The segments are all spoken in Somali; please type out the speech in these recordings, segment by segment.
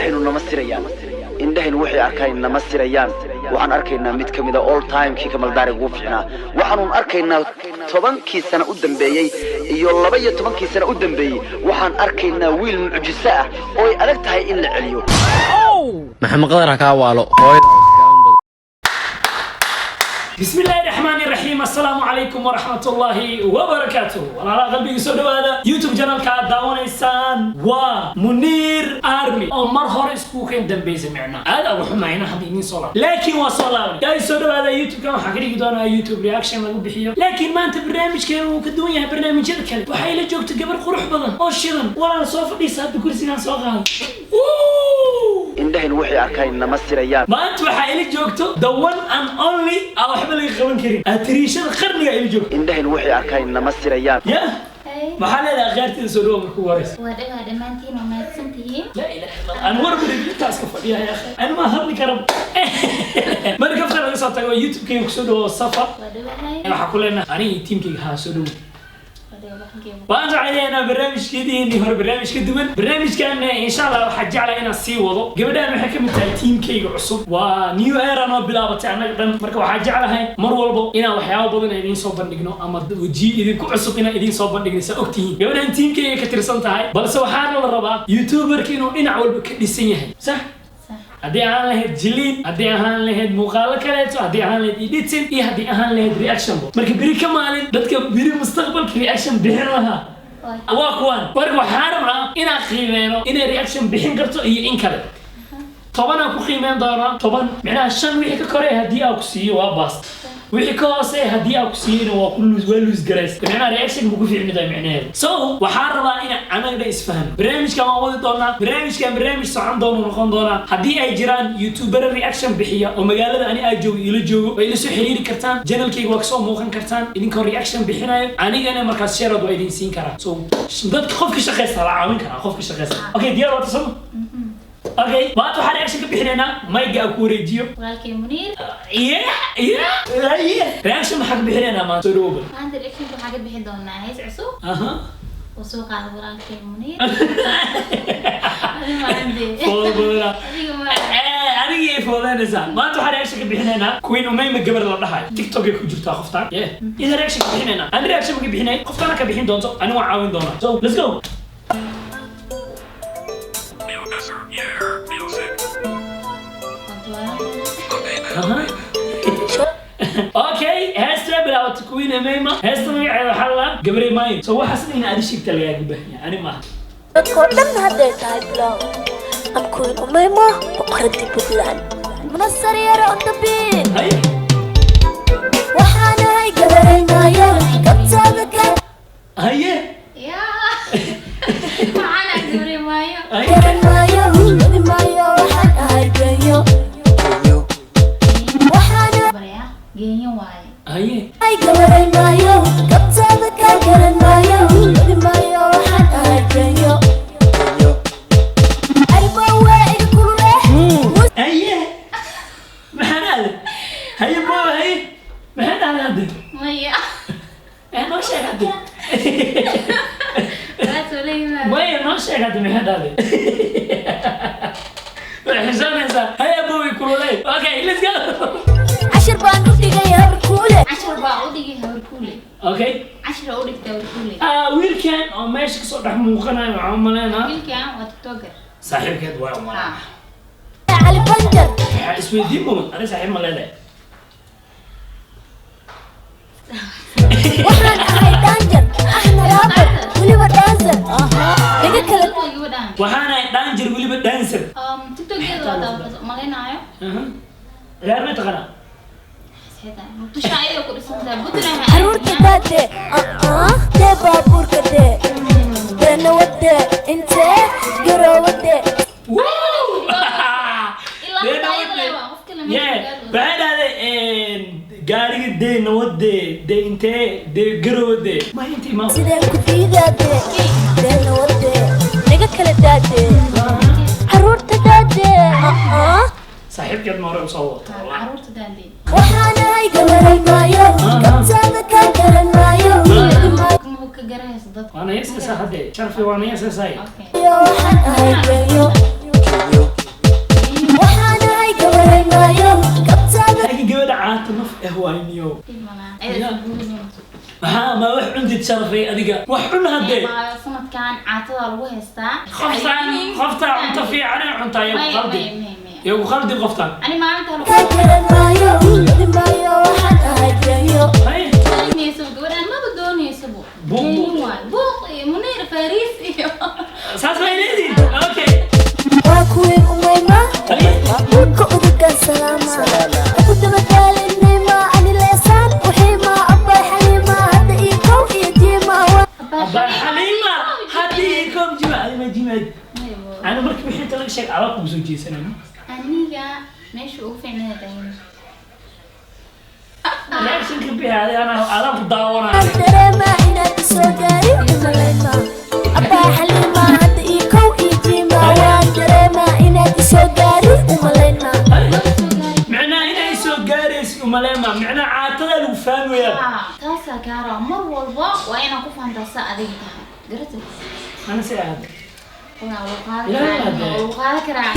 Indhahaynu nama sirayaan, indhahaynu waxay arkaan nama sirayaan. Waxaan arkaynaa mid ka mid a all timekii kamaldaariga ugu fiicnaa. Waxaanuun arkaynaa 10kii sano u dambeeyey iyo 12kii sano u dambeeyey. Waxaan arkaynaa wiil mucjiso ah oo ay adag tahay in la celiyo. Maxamed Qadar ha kaa waalo hooyada. بسم الله الرحمن الرحيم، السلام عليكم ورحمة الله وبركاته. Walaalaha qalbiga, soo dhawaada YouTube channelka aad daawanaysaan waa Munir Army oo mar hore iskuukan dambeysay. Micnaa aad uga xumayna hadda idiin soo laab, laakiin waa soo laabanay. Guys, soo dhawaada. YouTube-kan waxaan ka dhigi doonaa YouTube reaction lagu bixiyo, laakiin maanta barnaamijkeena wuu ka duwan yahay barnaamijyada kale. Waxay la joogta gabar qurux badan oo shidan. Walaal, soo fadhiisa. Hadda kursigan soo qaada. Indhahaynu waxay arkaan nama sirayaan. Maanta waxaa ila joogto the one and only aan waxba laga qaban karin, atariishada qarniga ila joogto. Indhahaynu waxay arkaan nama sirayaan. Ya, maxaa leedahay akhyaartida? Soo dhawo markuu horeysa. Waa dhawaa dhammaantiin, waa mahadsantihiin. Laa ilaaha illa Allah. Aan war badan intaas ka fadhiya ya akhi, aan ma hadli karo. Marka kaftan laga soo tago, YouTube-kayga kusoo dhawo, Safa. Waa dhawahay. Waxaa ku leenahay aniga iyo teamkayga haa, soo dhawo. Waa dhawa boqolkiiba. Waan jeclaynaa barnaamijkeediinii hore barnaamij ka duwan. Barnaamijkan insha Allah waxaa jeclaa inaan sii wado. Gabadhan waxay ka mid tahay teamkayga cusub, waa new era noo bilaabatay annaga dhan. Marka waxaa jeclahay mar walbo inaan waxyaabo badan idiin soo bandhigno ama wejiyo idinku cusub inaan idiin soo bandhigno. Saa ogtihiin, gabadhan teamkayga ka tirsan tahay, balse waxaana la rabaa youtuberka inuu dhinac walba ka dhisan yahay, sax? Sax. Haddii ahaan lahayd jiliin, haddii ahaan lahayd muuqaalo kaleeto, haddii ahaan lahayd editing iyo haddii ahaan lahayd reaction bo. Marka beri ka maalin dadka beri mustaqbalka reaction bixin lahaa waa kuwan. Marka waxaan rabnaa inaan qiimeyno inay reaction bixin karto iyo in kale. 10 aan ku qiimeyn doonaa, 10 micnaha 5 wixii ka koray haddii aan ku siiyo waa baast, wixii ka hooseeya haddii aan ku siiyeyna waa ku lose, waa lose garays, micnaha reaction buu ku fiicni tahay micnaheedu. So waxaan rabaa inaan anaga isfahno. Barnaamijkan waan wadi doonaa, barnaamijkan barnaamij socon doono noqon doonaa. Haddii ay jiraan youtubero reaction bixiya oo magaalada ani aa joogo ila joogo, way ila soo xiriiri kartaan. Channelkayga waa kasoo muuqan kartaan idinkoo reaction bixinayo. Anigana markaas shareod waa idin siin karaa. So dadka qofka shaqaysta la caawin karaa, qofka shaqaysta. Okay, diyaar waata soma? Okay, maanta waxaan reaction ka bixinaynaa, mayga aan ku wareejiyo. Walaalkay Muniir. Yeah, reaction maxaa ka bixinaynaa maanta? Soo dhawoba. Maanta reactionka waxaa ka bixin doonaa hees cusub oo soo qaada walaalkay Muniir. Adi maande. Fool badanaa. Adiga ma. Anigii ay foodeynaysaa. Maanta waxaan reaction ka bixinaynaa Queen Umayma, gabar la dhahayo. TikTok ay ku jirtaa qoftaan. Yeah, ida reaction ka bixinaynaa. Ani reaction ma ka bixinay, qoftaana ka bixin doonto, ani waan caawin doonaa. So let's go. Yeah, music. Aha. Okay, heesta bilaabatay Queen Umayma. Heesta magaceeda waxaa la Gabarey Maayo. So waxaas in aad sheegta lagaaga baahan yahay, ani maaha. Dadkoo dhan hadday tahay bilow. I'm Queen Umayma, boqoradii Puntland. Munasar yaro on the beat. Hay. Waxaan ahay gabaray maayo, kabtaada ka Haye. Yaa, waxaan agduuri maayo. Haye. Garan maayo, wadi maayo, waxaan ahay genyo. Waxaan Baraya geenyo waaye. Haye. ahay gabaray maayo, kabtaada ka garan maayo, wadi maayo, waxaan ahay genyo. Alba waa iga kulule. Haye, maxaan aaday? Haye booba, haye, maxaan aaday hadda? Maya. Eh, noo sheeg hadda. Waa soo leeyimaa. Maya, noo sheeg hadda, maxaan aaday? Way xisaanaysaa. Haye boobay kululey. Okay, let's go. Cashir baan u dhigay habar kuule. Cashar baa u dhigay habar kuule. Okay. Cashar u dhigtay habar kuule. Ah, wiilkan oo meesha kasoo dhex muuqanayo waxaan u maleynayaa Wiilkan waa TikToker. Saaxiibkeed waa u maleynayaa. Cali Banjar. Waxaa isweydiin mudan, ani saaxiib ma leedahay? Waxaan ahay danger, ahna rapper, weliba dancer. Iga kala Gabadhan. Waxaan ahay danger, weliba dancer. TikTokeeda waa daawada malaynayo. Aha. Ciyaar ma taqaanaa? Xitaa Muqdisho ayay ku dhisan tahay Puntland. Caruurta daade, dee baabuurka dee. Dee intee garoowade. Woo! Ilaa Dee hadda ayada nawadee. le waa qof kale. Yeah, meesha. waxay dhahday gaariga dee nawadee, dee intee, dee garowadee ma intii ma. Sideen ku diidaade, dee nawadee, naga kala daade. Caruurta daade, Saaxiibkeed ma hore usoo wadato wallahi. Caruurta daandey. Waxaan ahay gabaray maayo, kabtaada ka garan maayo. Kuma ka garanaysa dadka. Waana heesaysaa hadde, sharfi, waana heesaysaa. Okay. Waxaan ahay genyo. jeedid, Sharafay, adiga wax cun haddee. Maayo, sanadkan caatada lagu haystaa. Qoftaan, qoftaa cunto fiican ay cuntaa, iyagu May, qaldi. May, may, may. Iyagu qaldi qoftaan. Ani maalinta lagu Kaa garan maayo, wadi maayo, waxaan ahay genyo. Hay. Doonayso gabadhaan, maba doonaysabo. Buuq, buuq. Waay, buuq iyo Muniir Fariis iyo Saas bay leedihin, okay. Waa kuwii umayma. Hay. Dhulka udugan salaama aku dabadaalinayma ani leesaan uxiima abbay Xaliima hadda iyo kow iyo jiima. Abaa Xaliima haddii koob jima adima jimaad ana markii wixii inta laga sheeg adaa kugu soo jeesanay. Aniga meesha ugu fiicnaa tahay. Reactionka bixi adi, anaa adaa ku daawanaya. Dareema inaad isoo gaarin umalayma abbaa Xaliima hadda iyo kow iyo jiima. Waan dareema inaad isoo gaarin umalayma. Micnaha inay soo gaaraysid umaleema, micnaha caatada lagu fahmayaa. Taasaa kaa raba, mar walba waa inaa ku fahantaa saa adiga tahay, garata? Ana si aad Waa lagu qaadan Ilaahay karaa. hadee. Waa lagu qaadan karaa.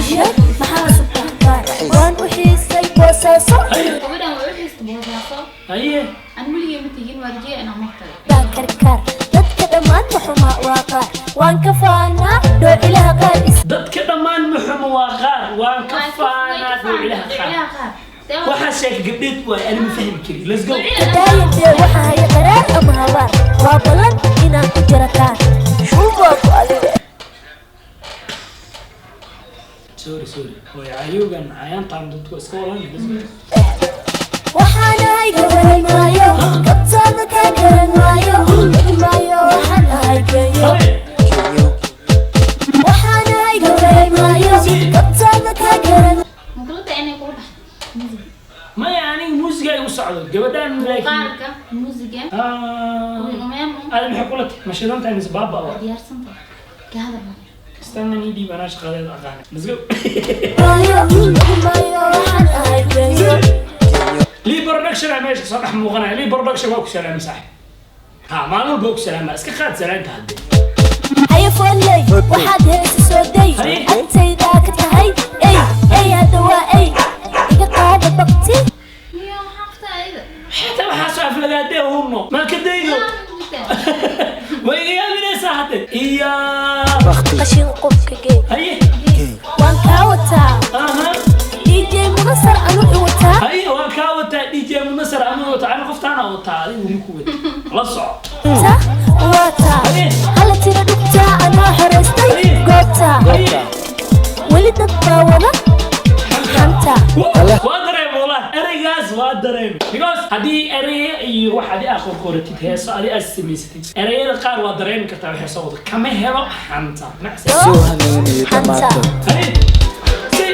Maxaa subtaxtaa? Waan u xiisay Boosaaso. Gabadhan way u xiista Boosaaso. Haye. Aan weligay ma tegin, waa rajaya inaan mar tago. Baa karkaar dadka dhammaan maxuma waa qaar, waan ka faanaa dhoocilaha qaar is Dadka dhammaan muxuma waa qaar, waan ka faanaa dhoocilaha qaar. Dhoocilaha qaar. Waxaa sheegay gabdheed waay, ani ma fahmi karin. Let's go. Kadaayadee waxaa haya qaraar ama habaar, waa ballan inaad ku jarataan shuubaa ku adiga. Sorry, sorry, way cayugan cayaantaan dadku iska walan. Let's go. Waxaan ahay garan maayo, kabtaada kaa garan maayo, wadi maayo, waxaan ahay genyo. Haye. Waxaan ahay garan maayo, kabtaada kaa garan. Makulada inay kula baxdo musiga. Maya, aniga muusiga igu socdo gabadhaan, laakiin Qaarka musiga. Ah. Umeemo. Aada maxay kula tahay? Ma shidan tahay mise baaba waa? Diyaarsan tahay ka hadal maayo. Istaangan ii dhiib, anaa shaqadeeda aqaana. Let's go. Maayo, wadi maayo, waxaan ahay genyo. Lee Production aa meesha soo dhex muuqanaya. Lee Production, waa ku salaamay saaxib. Ha, maalin walba waa ku salaama, iska qaad salaanta hadde. Haye fooley, waxaad heesa soo day. Haye. Agtaydaa ka tahay ey ey, hadda waa ey iga qaada bakti. Iyo maxaa qabtaa ayada? Xitaa waxaa soo aflagaadee hunno maa ka dayno, way iga yaabinaysaa hadde iyo Qashin qubka gey. Haye. Waan kaa wataa. Aha. DJ Munasar anu i wataa. Haye, waan kaa wataa, DJ Munasar anu wataa, ani qoftaana wataa, adigu ma ku wata, la soco. Ta wataa. Haye. Hala tira dhugtaa, anaa xoraystay goobta. Haye. Weli dad baa wada xanta. Waa dareem, wallahi ereygaas waa dareem, because haddii ereye iyo wax adi aad qorqoratid, heeso adi aad samaysatid, ereyada qaar waa dareemi kartaa waxay soo wado. Kama helo xanta. Xanta. Haye.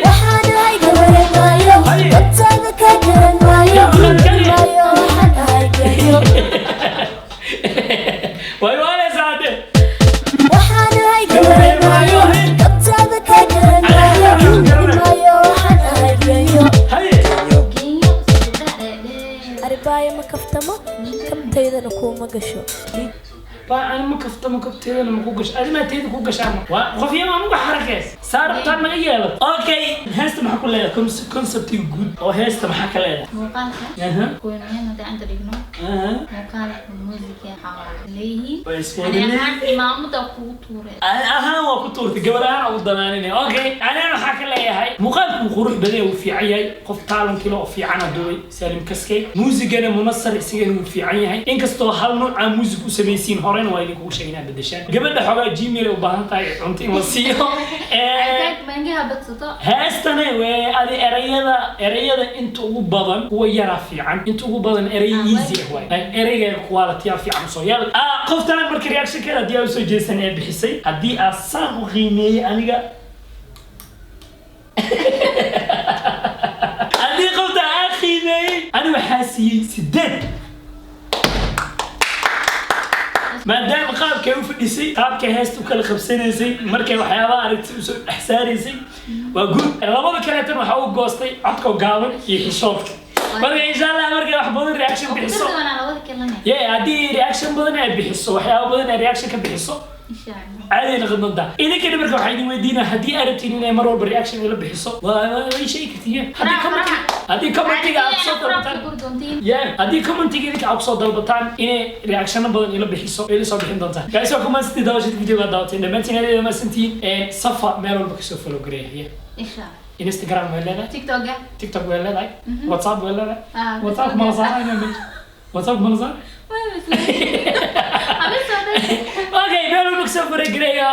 Waxaan ahay garan maayo, dabtaada ka garan maayo, maayo, waxaan ahay genyo. Way waaleysaa hadde. Waxaan ahay garan maayo, dabtaada ka garan maayo, maayo, waxaan ahay genyo. Haye. Genyo gabdhaha dheerdheer. Arbaayo ma kaftamo, kabtaydana kuuma gasho. Baa ani ma kaftamo, kabteedana ma ku gasho, adi maa teeda ku gashaa, ma waa qof yama anugu xarakeys saa rabtaan naga yeelo. Okay, heesta maxaa ku leedahay? Conceptiga guud oo heesta maxaa ka leedahay? Muuqaalka. Aha. Kuweynayan haddii aan dhigno. Aha. Muuqaalka, musiga waxaa leeyihiin. Way isku Ani wada ahaan cimaamada kugu tuuray. Ani ahaan waa ku tuurtay, gabar ahaan ugu danaaninay. Okay, anina waxaa ka leeyahay muuqaalku wuu qurux badan yahay, wuu fiican yahay, qof talent kale oo fiican duubay, Salim Kaskey. Muusigana Munasar isagana wuu fiican yahay, inkastoo hal nooca muusig u samaysiin, horena waa idinkugu sheegay inaad bedeshaan. Gabadha xoogaa gmail ay u baahan tahay, cunto in la siiyo. Cabitaanka maangaha badsato. Heestana wee adi ereyada inta ugu badan kuwa yaraa fiican, inta ugu badan erey easy ah waay. Like, ereyga quality fiican usoo yeel. Qoftaan marka reactionkeeda haddii aa usoo jeesan ee bixisay, haddii aa saan u qiimeeyey aniga, haddii qofta aa qiimeeyey, ani waxaa siiyey 8, maadaama qaabkay u fadhisay, qaabkay heesta u kala qabsanaysay, markay waxyaabaha aragtay usoo dhex saaraysay, waa guud. Labada kaleetan waxaa u goostay codka gaaban iyo xishoodka. Marka insha Allah markay wax badan reaction Oo ku bixiso dari doonaa labada kalena. Ye, haddii reaction badan ay bixiso, waxyaaba badan ay reaction ka bixiso, Insha Allah. Caadi ay noqon doontaa. Idinkana marka waxaa idin weydiinaa, haddii aad rabtiin inay mar walba reaction ila bixiso, waa ii sheegi kartiin. Haddii comment, haddii commentiga aad soo dalbataan, yeah, haddii commentiga idinka aad kusoo dalbataan inay reactiono badan ila bixiso, ila soo bixin doontaan. Guys, waa kumaansantii daawashada videoga daawateen. Dhammaantiin aad aad mahadsantihiin. Safa meel walba kasoo follow gareeya, yeah. Insha Allah. Instagram way leedahay. TikTok. TikTok way leedahay. WhatsApp way leedahay. Ah, WhatsApp mala saarayna meesha? WhatsApp mala saar. Okay, meel walba kasoo follow gareeya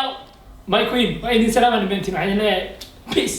my queen. Waa idin salaaman dhammaantiin. Waxaan idin leeyahay peace.